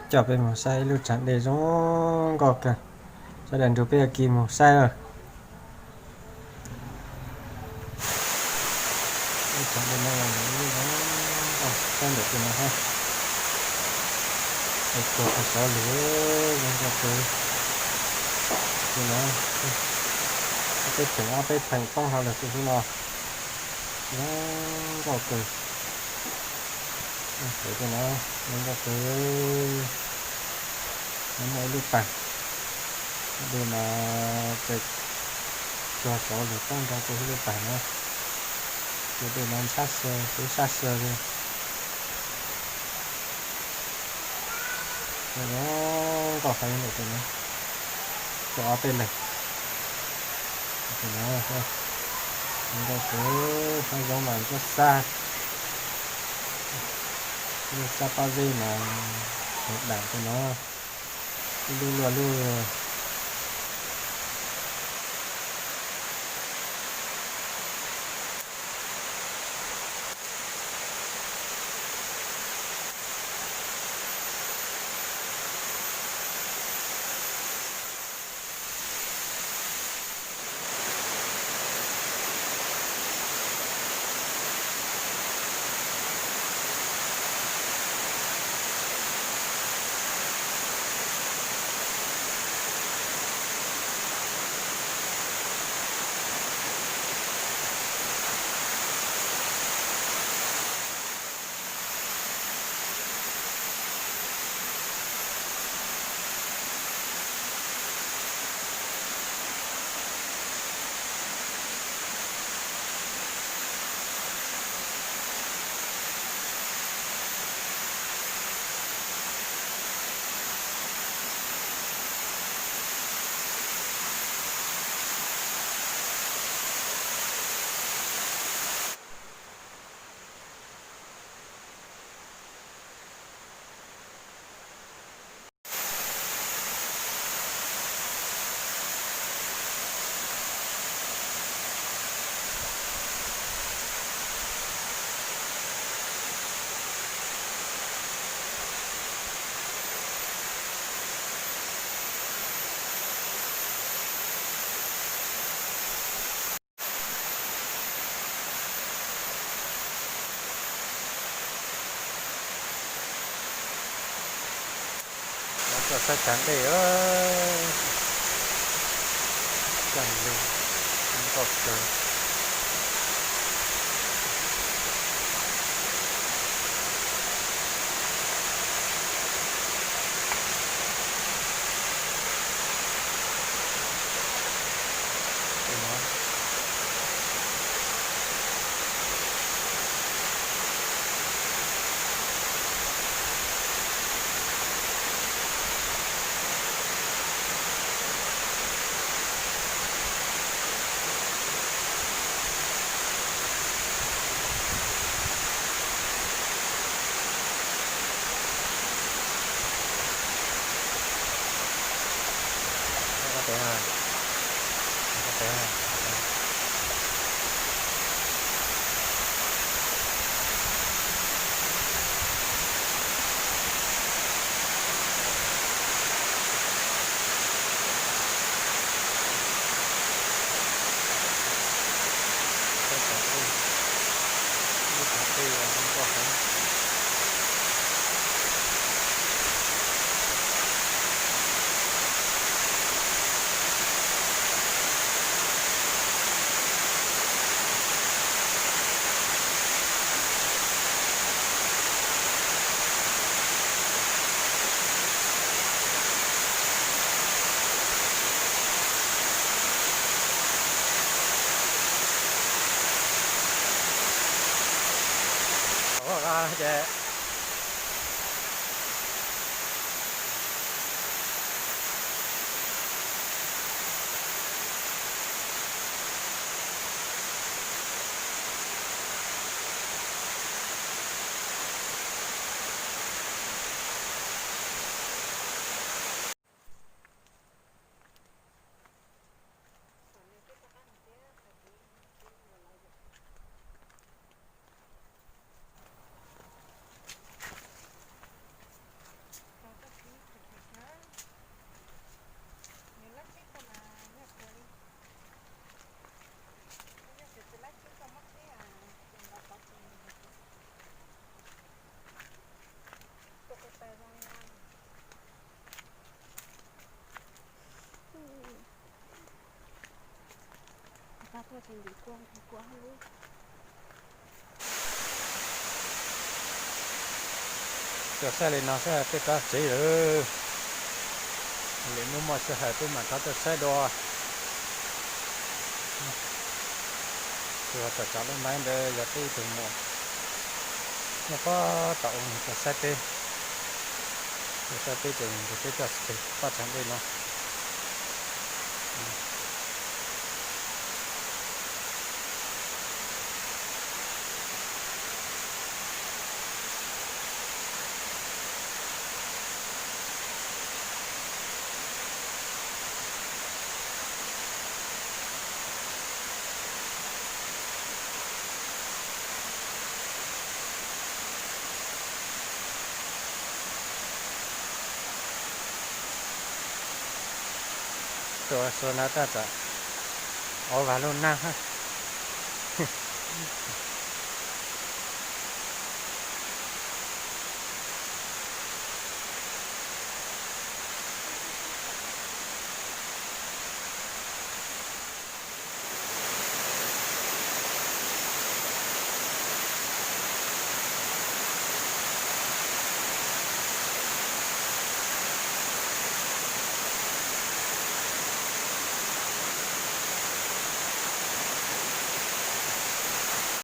Coj peb mus saib ib lub tshav dej zoo nkauj kawg. Sawv daws nrog peb ua ke mus saib lawm. Lub tshav dej no zoo nkauj kawg ntawm no. Tuag qhov saud lawm, zoo nkauj kawg. Tus no, ob peb theem ob peb theem poob hauv lawm tus no. Zoo nkauj kawg. Tus no zoo nkauj kawg. No muaj ib lub pas, dej no txawm tuag saud lawm poob rau tus lub pas no. Tus dej no ntxhab xwb, ntxhab xwb li. Zoo nkauj heev li tus no. Tuag ob peb leeg. Tus no zoo nkauj kawg, hab zoo mas ntsuab xab, ntsuab xab pob zeb mas heev dam tus no, ib lub luaj lub. Lawv tuaj saib tshav dej, coj lug, nkauj kawg. Ces Coj saib li no saib tej rab tsev lawm. Lwm hnub muaj sij hawm peb mam rov tuaj saib dua. Tus uas tsom tsom lub maiv ntawd yog peb ib tug muam. Nyob pob tom ub tuaj saib peb, tuaj saib peb ces nrog peb tuaj txog pab tseem dej no. Tuaj xua na tab tom ov vas lub nag.